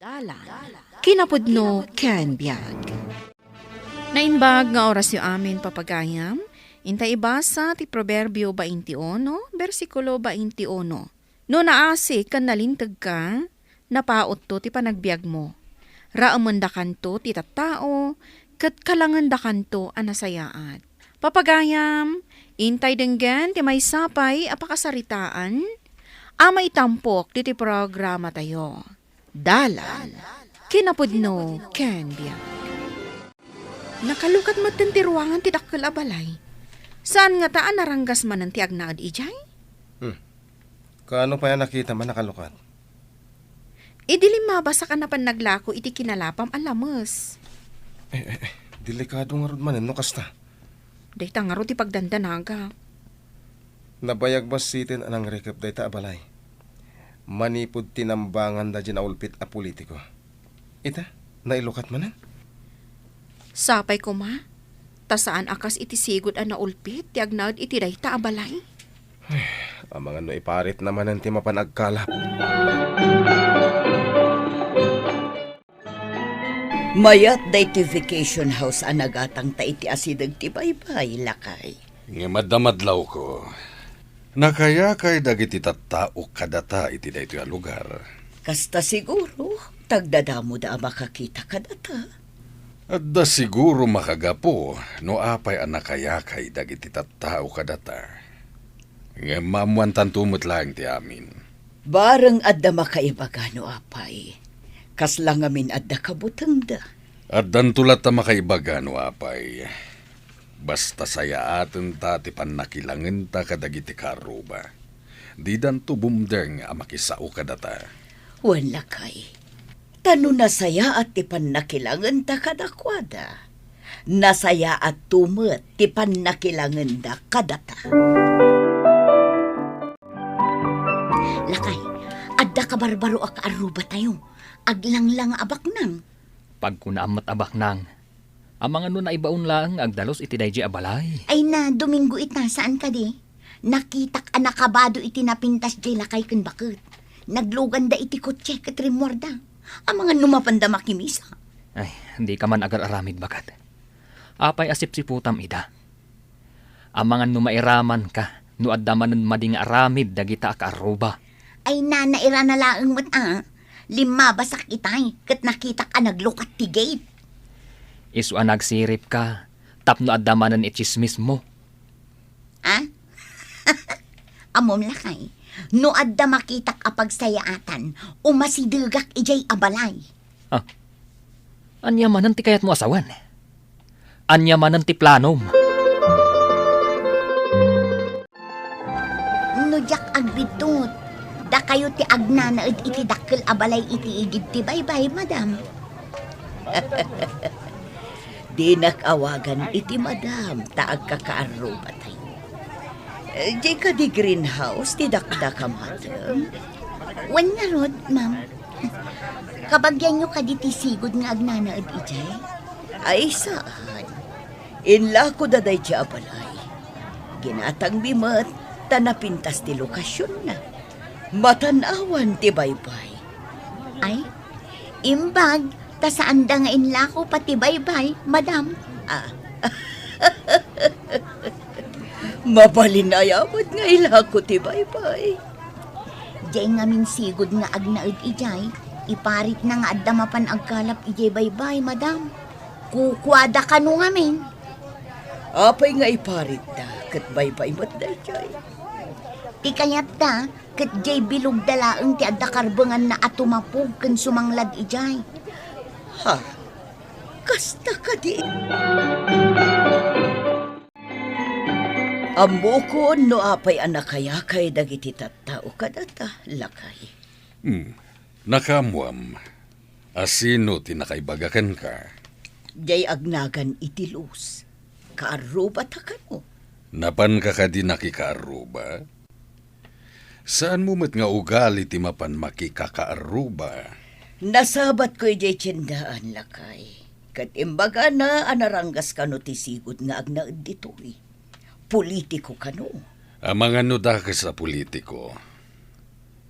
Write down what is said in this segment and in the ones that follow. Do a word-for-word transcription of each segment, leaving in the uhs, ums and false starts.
Dalan, kinapudno ken biag. Naimbag nga orasyo amin, papagayam. Inta ibasa ti Proverbio twenty-one, bersikulo twenty-one. No naasi ken nalintegka, napautto ti panagbiagmo. Raemendakanto ti tattao, ket kalangendakanto a nasayaat. Papagayam, intay denggen ti maysa pay a pakasaritaan a maitampok ditoy programatayo. Dalan, kinapudno ken biag. Nakalukat metten ti ruangan ti dakkel a balay. Saan ngata a naranggas manen ti agnaed idiay? Hmm. Kaano pay a nakitam a nakalukat? Idi limmabasak a napan naglako iti kinalapam a lames. Eh, eh, eh, delikado ngarud manen no kasta. Dayta ngarud ti pagdandanagak. Nabayag bassiten a nangrikep dayta a balay. Manipud tinambanganda diay naulpit a politiko. Ita, nailukat manen? Sapay koma, ta saan a kas iti sigud a naulpit ti agnaed iti dayta a balay. Ay, amangan no iparitna manen ti mapan agkalap. Mayat daytoy vacation house a nagatangta iti asideg ti baybay, lakay. Ngem adda madlawko. Nakayakay dagiti tattao kadata iti daytoy a lugar. Kasta siguro, ta agdadamoda a makakita kadata. Adda siguro makagapu no apay a nakayakay dagiti tattao kadata. Ngem maammoantanto met laeng ti amin. Bareng adda makaibaga no apay. Kasla ngamin adda kabutengda. Addanto latta makaibaga no apay. Basta sayaatenta ti pannakilangenta kadagiti kaarruba. Didanto bumdeng a makisao kadata. Wen, lakay. Ta no nasayaat ti pannakilangenta kadakuada, nasayaatto met ti pannakilangenda kadata. Lakay, adda kabarbaro a kaarrubatayo. Aglanglang a baknang. Pagkunaam met a baknang. Amangan no naibaon laeng nga agdalus iti daydiay a balay. Ay na, Domingo ita, saan kadi? Nakitak a nakabado iti napintas diay lakay ken baket. Nagluganda iti kotse ket rimmuarda. Amangan no mapanda makimisa. Ay, dika man agar-aramid, baket. Apay a sipsiputam ida? Amangan no mairamanka no adda manen madi nga aramid dagita a kaarruba. Ay na, nairana laeng met a. Limmabasak itay ket nakitak a naglukat ti gate. Isu a nagsiripka tapno adda manen itsismismo. A? Ammom, lakay, no adda makitak a pagsayaatan, umasidegak idiay a balay. Ah. Ania manen ti kayatmo a sawen? Ania manen ti planom? No diak agbiddut, dakayo ti agnanaed iti dakkel a balay iti igid ti baybay, madam. Dinak awagan iti madam ta agkakaarrubatayo. Eh, diay kadi greenhouse ti dakdakam, madam? Wen ngarud, ma'am. Kabagianyo kadi ti sigud nga agnanaed idiay? Ay, saan. Inlakoda daydiay a balay. Ginatangmi met ta napintas ti lokasionna. Matan-awan ti baybay. Ay, imbag, ta saanda nga inlako pay ti baybay, madam. Ah. Mabalin aya met nga ilako ti baybay. Diay ngamin sigud nga agnaed idiay, iparitna nga adda mapan agkalap idiay baybay, madam. Kukuada kano ngamin. Apay nga iparitda ket baybay met daydiay? Ti kayatda, ket diay bilogda laeng ti adda karbenganna a tumapog ken sumanglad idiay. Ha? Kasta kadi? Ammokon no apay a nakayakay dagiti tattao kadata, lakay. Hmm. Nakaammoam. A sino ti nakaibaga kenka? Diay agnagan iti lus. Kaarrubata kano? Napanka kadi nakikaarruba? Saanmo met nga ugali ti mapan makikakaarruba? Nasabatko idiay tiendaan, lakay. Ket imbagana a naranggas kano ti sigud nga agnaed ditoy. Politiko kano? Amangan no dakes a politiko.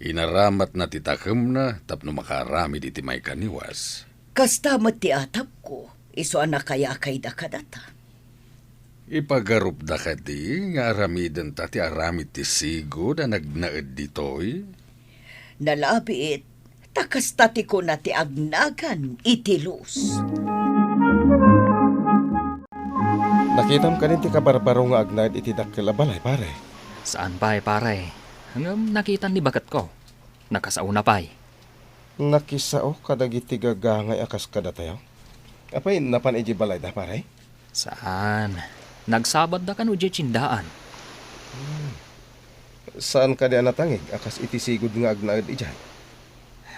Inaramatna ti takemna tapno makaaramid iti maikaniwas. Kasta met ti atapko, isu a nakayakayda kadata. Ipagarupda kadi nga aramidenta ti aramid ti sigud a nagnaed ditoy? Nalabit, ta kasta ti kuna ti agnagan iti lus. Nakitam kadi ti kabarbaro nga agnaed iti dakkel a balay, pare? Saan pay, pare. Ngem nakitan ni baketko. Nakasaona pay. Nakisao kadagiti gagangay a kas kadatayo? Apay, napan idiay balayda, pare? Saan. Nagsabatda kano idiay tiendaan. Hmm. Saan kadi a natangig a kas iti sigud nga agnaed idiay?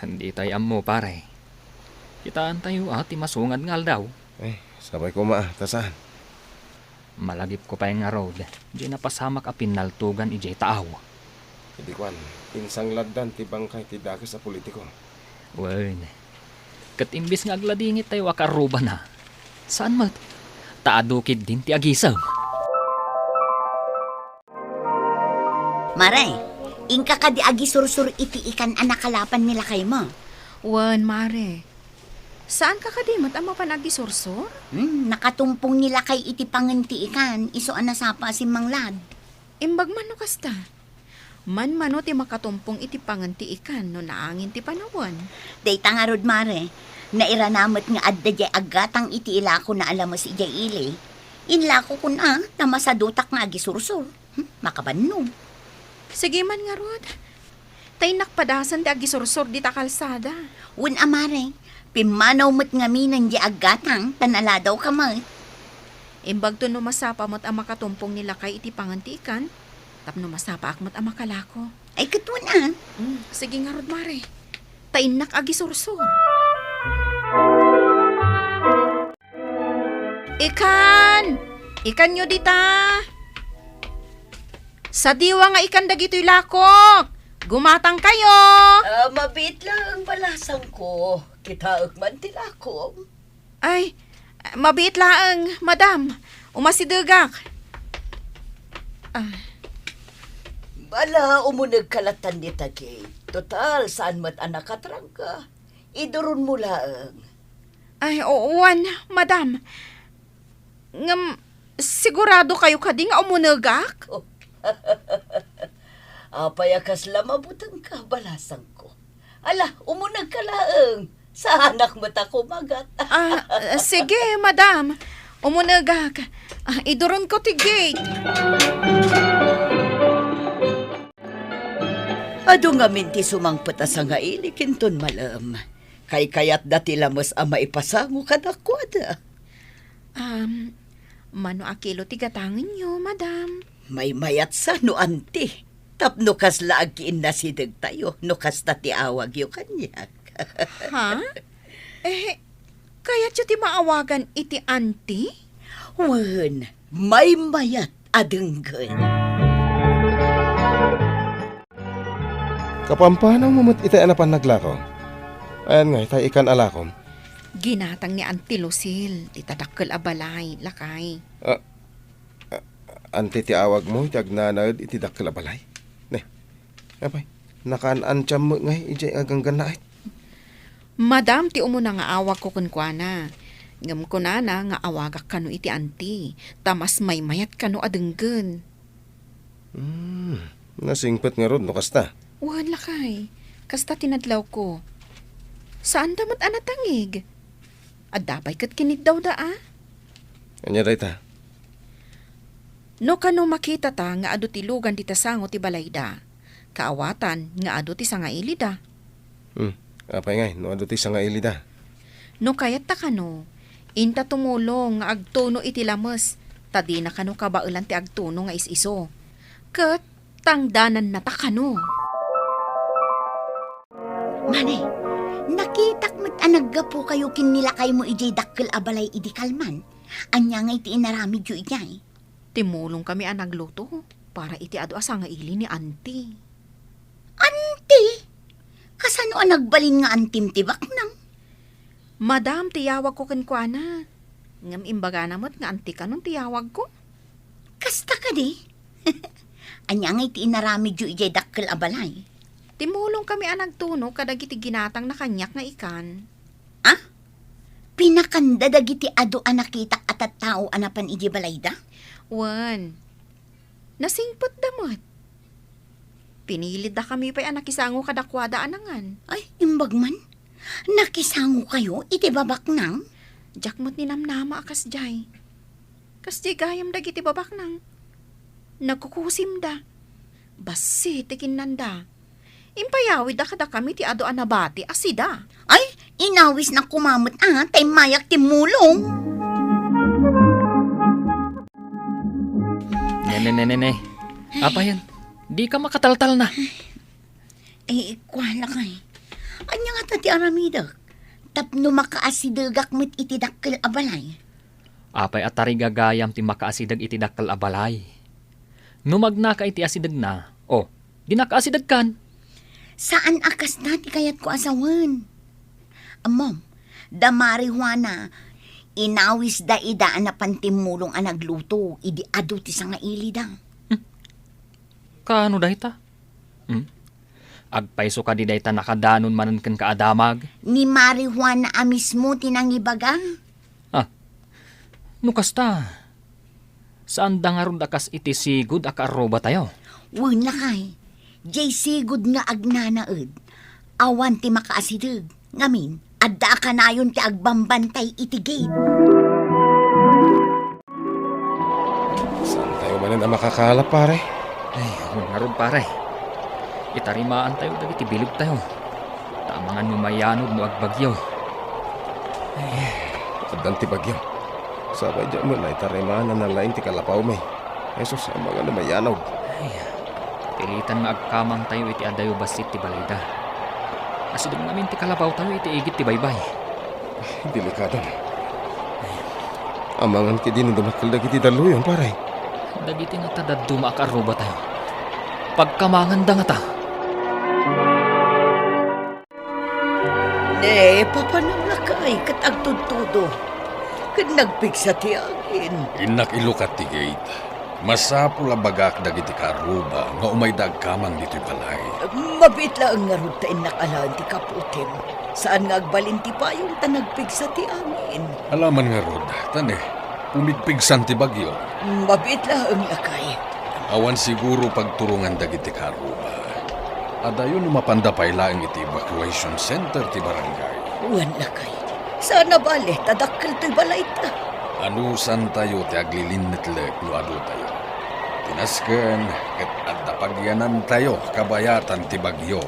Ditay ammo, pare. Kitaentayo a ti masungad nga aldaw. Eh, sapay koma a, ta saan? Malagipko pay ngarud, diay napasamak a pinnaltogan idiay taaw. Idi kuan, insangladdan ti bangkay ti dakes a politiko. Wen, ket imbes nga agladingit tayo a karrubana, saan met, ta adu ketdin ti agisem. Mare, inka kadi agisursor iti ikan a nakalapan ni lakaymo? Wen, mare. Saanka kadi met a mapan agisursor? Hmm, nakatumpong ni lakay iti pangen ti ikan, isu a nasapa a simmanglad. Imbag man no kasta. Manmano ti makatumpong iti pangen ti ikan no naangin ti panawen? Dayta ngarud, mare, nairana met nga adda diay aggatang iti ilakona a lames idiay ili. Inlakokon a, ta masadutak nga agisursor. Hmm, makabannog. Sige man ngarud. Ta innak padasen ti agisursor dita kalsada. Wen a, mare, pimmanaw met ngaminen diay aggatang, ta naladawka met. Imbagto no masapa met a makatumpong ni lakay iti pangen ti ikan, tapno masapaak met a makalako. Ay, ket wen a. Mm, sige ngarud, mare. Ta innak agisursor. Ikan! Ikanyo dita! Sadiwa nga ikan dagitoy lakok! Gumatangkayo! Ah, mabiit laeng balasangko. Kitaek man ti lakom. Ay, mabiit laeng, madam. Umasidegak. Ah. Ala, umunegka lattan dita gate. Total, saan met a nakatrangka? Iduronmo laeng. Ay, oo, wen, madam. Ngem, siguradokayo kadi nga umunegak? Apay a kasla mabutengka, balasangko? Ala, umunegka laeng. Saanak met a kumagat. Ah, sige, madam. Umunegak. Ah, iduronko ti gate. Adu ngamin ti sumangpet a sangaili inton malem. Kaykayatda ti lames a maipasango kadakuada. Am, mano a kilo ti gatangenyo, madam? Maymayat sa no anti. Tapno kasla agkiinnasidegtayo no kasta ti awagyo kaniak. Ha? Eh, kayatyo ti maawagan iti anti? Wen, maymayat a denggen. Kapampanaw mo met itay a napan naglako? Ayan nga, itay ikan a lakom. Ginatang ni Auntie Lucille, dita dakkel a balay, lakay. Ah, ah, anti ti awag mo iti agnanaed iti dakkel a balay? Ne, apay, nakaan-antiam met ngay idiay aganggannaet? Madam ti umuna nga awagko kenkuana. Ngem kunana nga awagak kano iti anti, ta mas maymayat kano a denggen. Hmm, nasingpet ngarud no kasta. Wen, lakay. Kasta ti nadlawko. Saanda met a natangig. Adda pay ket kiniddawda a. Ania dayta? No kano makitata nga adu ti lugan dita sango ti balayda, kaawatan nga adu ti sangailida. Hmm, apay ngay no adu ti sangailida? No kayatta kano, inta tumulong nga agtuno iti lames, ta dina kano kabaelan ti agtuno nga is-isu. Ket tangdanannata kano. Mane, nakitak met a naggapukayo ken ni lakaymo idiay dakkel a balay idi kalman. Ania ngay ti inaramidyo idiay? Timulongkami a nagluto para iti adu a sangaili ni Auntie. Auntie? Kasano a nagbalin nga antim ti baknang? Madam ti yawagko kenkuana. Ngem imbagana met nga Auntie kanon ti yawagko. Kasta kadi? Ania ngay ti inaramidyo idiay dakkel a balay? Timmulongkami a nagtuno kadagiti ginatangna kaniak nga ikan. Ah? Pinakanda dagiti adu a nakitak a tattao a napan idiay balayda? Wen, nasingpetda met. Piniliddakami pay a nakisango kadakuada a nangan. Ay, imbag man. Nakisangokayo iti babaknang? Diak met ninamnama a kasdiay. Kasdiay gayam dagiti babaknang. Nagkukusimda. Bassit ti kinnanda. Impayawidda kadakami ti adu a nabati a sida. Ay, inawisnak koma met a, ta immayak timmulong. Ne, ne, ne, ne, ne. Apayen, dika makataltalna. Eh, kua lakay. Ania ngata ti aramidek? Tapno makaasidegak met iti dakkel a balay. Apay a tarigagayam ti makaasideg iti dakkel a balay? No magnaka iti asidegna, o, di nakaasidegkan. Saan a kasta ti kayatko a sawen. Ammom, da Mari Juana, inawisda ida a napan timmulong a nagluto idi adu ti sangailida. Kaano dayta? Hmm? Agpayso kadi dayta nakadanon manen kenka a damag? Ni Mari Juana a mismo ti nangibaga. Ah, no kasta, saanda ngarud a kas iti sigud a kaarrubatayo? Wen lakay, diay sigud nga agnanaed, awan ti makaasideg. Ngamin, adda a kanayon ti agbambantay iti gate. Saantayo manen a makakala, pare? Ay, wen ngarud, pare. Itarimaantayo dagiti bilegtayo. Ta amangan no mayanod no agbagyo. Addan ti bagyo. Sabay diak met la itarimaan a nalaing ti kalapawmi. Jesus, amangan no mayanod. Ay, pilitan nga agkamangtayo iti adayo bassit ti balayda. Asideg ngamin ti kalapawtayo iti igid ti baybay. Delikado. Amangan ketdi no dumakkel dagiti dalluyon, pare. Dagiti ngata dadduma a kaarrubatayo. Pagkamanganda ngata. Ne, papanam lakay ket agtudtudo. Ket nagpigsa ti angin. Innak ilukat ti gate. Masapul a bagak dagiti kaarruba nga umayda agkamang ditoy balay. Mabiit laeng ngarud ta innak alaen ti kaputim. Saan nga agbalin ti payong ta nagpigsa ti angin. Alaman ngarud, ta ne, pumigpigsan ti bagyo. Mabiit laeng lakay. Awan siguro pagturongan dagiti kaarruba. Adayo no mapanda pay laeng iti evacuation center ti barangay. Wen lakay. Saan a bale, ta dakkel toy balayta. Anusantayo ti aglilinnetlek no aduyo. Ti nasken, ket adda pagyanantayo kabayatan ti bagyo.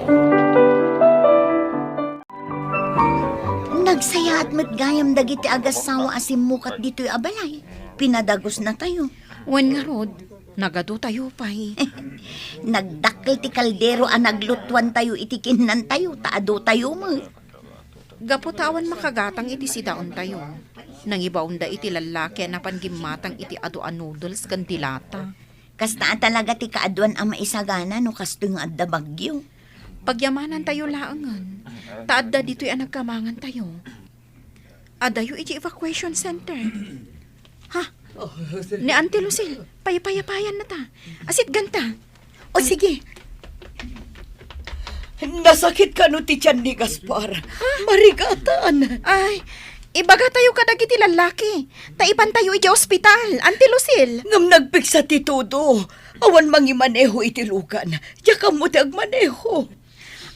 Nagsayaat met gayam dagiti agassawa a simmukat ditoy a balay. Pinadagusnatayo. Wen ngarud, nagaduyo pay. Nagdakkel ti kaldero a naglutuantayo iti kinnantayo, ta aduyo met. Gapu ta awan makagatang iti sidaontayo, nangibaonda iti lallaki a napan gimmatang iti adu a noodles ken dilata. Kasta a talaga ti kaaduan a maisagana no kastoy nga adda bagyo. Pagyamanantayo laengen, ta adda ditoy a nagkamangantayo. Adayo iti evacuation center. Ha? Ni Auntie Lucille, paypayapayannata. Asitganta. O, sige. Nasakit kano ti tian ni Gaspar? Marigatan. Ay, ibagatayo kadagiti lallaki. Ta ipantayo iti ospital, Auntie Lucille. Ngem nagpigsa ti todo. Awan mangimaneho iti lugan. Diak ammo ti agmaneho.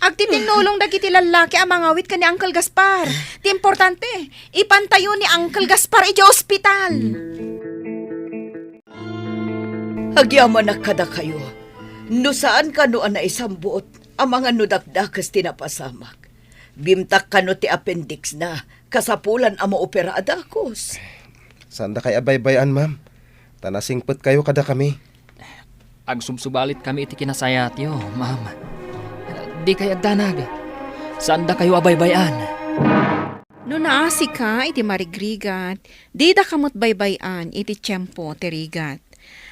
Agtitinnulong dagiti lallaki a mangawit ken ni Uncle Gaspar. Ti importante, ipantayo ni Uncle Gaspar iti ospital. Agyamanak kadakayo. No saan kano a naisambut, amangan no dakdakes ti napasamak. Bimtak kano ti appendix na, kasapulan a maopera a dakes. Saandakay a baybay-an, ma'am. Ta nasingpetkayo kadakami. Agsubsubalitkami iti kinasayaatyo, ma'am. Dikay agdanag. Saandakayo a baybay-an. No naasika iti marigrigat, didaka met baybay-an iti tiempo ti rigat.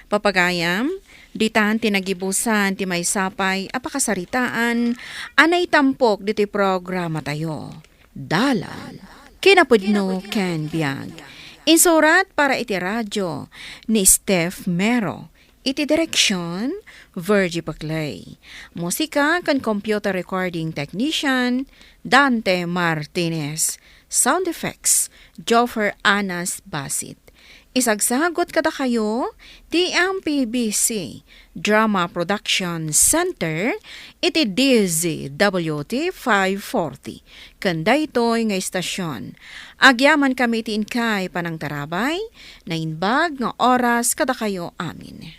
Papagayam, ditan ti nagibusan ti maysa pay a pakasaritaan a naitampok ditoy programatayo. Dalan, kinapudno ken biag. Insurat para iti radio ni Steph Mero. Iti direksyon, Virgie Paclay. Musika ken computer recording technician, Dante Martinez. Sound effects, Joffer Anas Basit. Isagsagot kadakayo ti M P B C Drama Production Center iti D Z W T five forty. Ken daytoy nga istasyon, agyaman kami iti inkay panangtarabay, naimbag nga oras kadakayo amin.